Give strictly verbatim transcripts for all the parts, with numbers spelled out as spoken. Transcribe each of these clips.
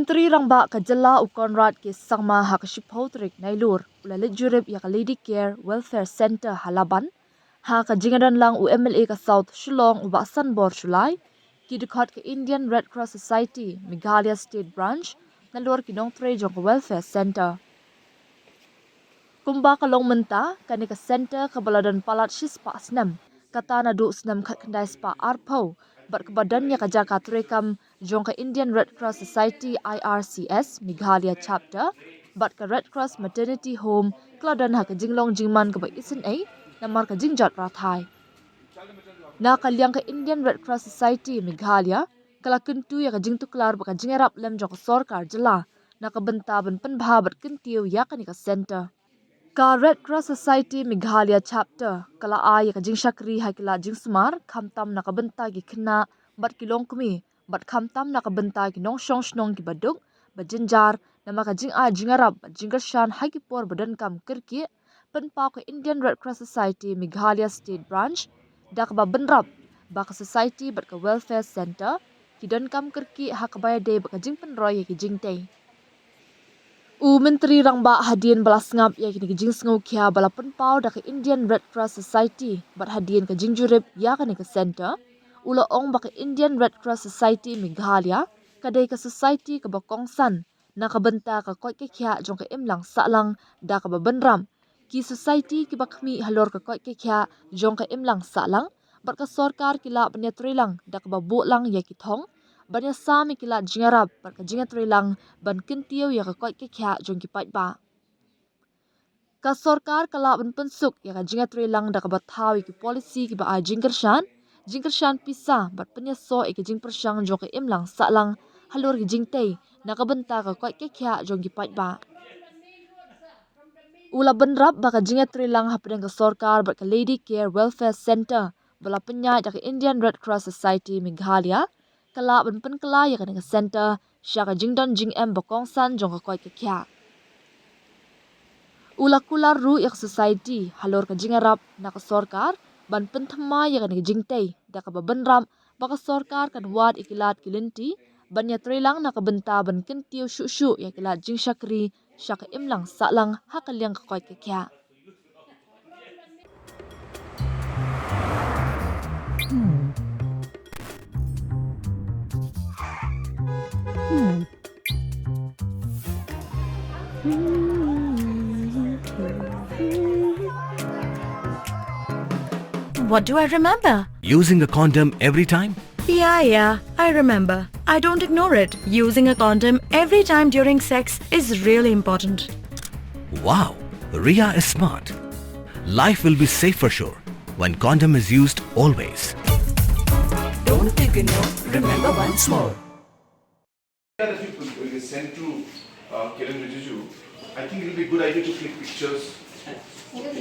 Myntri Rangbah ka jylla u Conrad K Sangma ha ka shiphew tarik Nailur u la leit jurip ïa ka Lady Care Welfare Centre ha Laban, ha ka jingdon lang u M L A ka South Shillong u Bah Sanbor Shullai, ki dkhot ka Indian Red Cross Society Meghalaya State Branch, nalor ki nongtrei jong ka Welfare Centre. Kumba ka long mynta, kane ka centre kaba la don palat shispah snem, kata naduh snem khatkhyndai spah arphew, bad kaba don ïa ka jaka treikam jong ka Indian Red Cross Society I R C S Meghalaya Chapter bad ka Red Cross Maternity Home, ka la don ha ka jinglong jingman kaba isynei namar ka jingjot rathai. Na ka liang ka Indian Red Cross Society Meghalaya, ka la kyntu ïa ka jingtuklar bad ka jingïarap lem jong ka sorkar jylla na ka bynta ban pynbha bad kyntiew ïa kane ka centre. Ka Red Cross Society Meghalaya Chapter ka la ai ïa ka jingshakri ha ki lad jingsumar, khamtam na ka bynta ki khynnah bad ki longkmie, bad khamtam na ka bynta ki nongshong shnong kiba duk, ba jynjar, namar ka jingai jingïarap bad jingkyrshan ha ki por ba donkam kyrkieh, pynpaw ka Indian Red Cross Society Meghalaya State Branch da kaba bynrap ba ka Society bad ka Welfare Centre ki donkam kyrkieh ha kaba ïadei bad ka jingpynroi ïa ki jingtei. U Myntri Rangbah hadien ba la sngap ïa kine ki jingsngewkhia ba la pynpaw da ka Indian Red Cross Society bad hadien ka jingjurip ïa kane ka centre, u la ong ba ka Indian Red Cross Society Meghalaya ka dei ka society kaba kongsan na ka bynta ka koit ka khiah jong ka imlang sahlang da kaba bynrap ki society kiba khmih halor ka koit ka khiah jong ka imlang sahlang, bad ka sorkar ki lah ban ïatreilang da kaba buh lang ïa ki thong ban ïasam ïa ki lad jingïarap bad ka jingïatreilang ban kyntiew ïa ka koit ka khiah jong ki paidbah. Ka sorkar ka lah ban pynsuk ïa ka jingïatreilang da kaba thaw ïa ki policy kiba ai jingkyrshan, jingkyrshan pisa bad pynïasoh ïa ki jingpyrshang jong ka imlang sahlang halor ki jingtei na ka bynta ka koit ka khiah jong ki paidbah. U la bynrap ba ka jingïatreilang hapdeng ka sorkar bad ka Lady Care Welfare Centre ba la pynïaid da ka Indian Red Cross Society Meghalaya ka lah ban pynkylla ïa kane ka centre sha ka jingdon jingem ba kongsan jong ka koit ka khiah. U la kular ruh ïa ka society halor ka jingïarap na ka sorkar ban pynthymmai ïa kane ka jingtei da kaba bynrap ba ka sorkar kan wad ïa ki lad ki lynti ban ïatreilang na ka bynta ban kyntiew shuh shuh ïa ki lad jingshakri sha ka imlang sahlang ha ka liang ka koit ka khiah. What do I remember? Using a condom every time? Yeah, yeah, I remember. I don't ignore it. Using a condom every time during sex is really important. Wow, Ria is smart. Life will be safe for sure when condom is used always. Don't ignore, remember once more. That you could, uh, send to, uh, Kiren Rijiju. I think it'll be a good idea to click pictures. This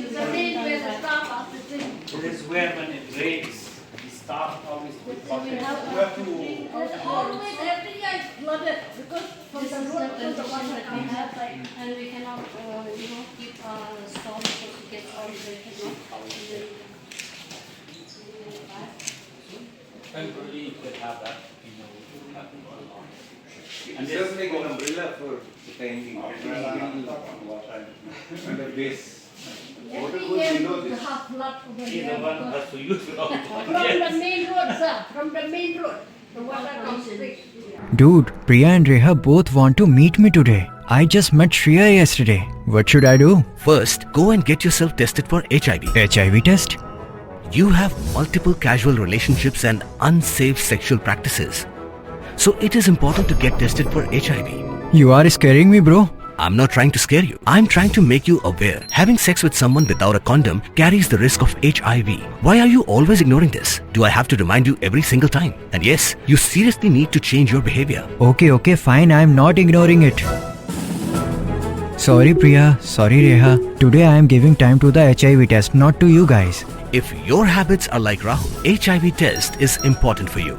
is where when it rains, the staff always put buckets. We have to. There's always, every year it's flooded because from the road to the water comes. And we cannot, uh, you know, keep, uh, storm because it gets all wet, you know. Temporarily, you could have that, you know, happen for a long. And just make an umbrella for the time being. At least you can water and the base. Water goes below this. He's the one who has to use it all the time. From the main road, sir. From the main road. The water comes straight. Dude, Priya and Reha both want to meet me today. I just met Shreya yesterday. What should I do? First, go and get yourself tested for H I V. H I V test? You have multiple casual relationships and unsafe sexual practices. So it is important to get tested for H I V. You are scaring me, bro. I'm not trying to scare you. I'm trying to make you aware. Having sex with someone without a condom carries the risk of H I V. Why are you always ignoring this? Do I have to remind you every single time? And yes, you seriously need to change your behavior. Okay, okay, fine. I'm not ignoring it. Sorry, Priya. Sorry, Reha. Today I am giving time to the H I V test, not to you guys. If your habits are like Rahul, H I V test is important for you.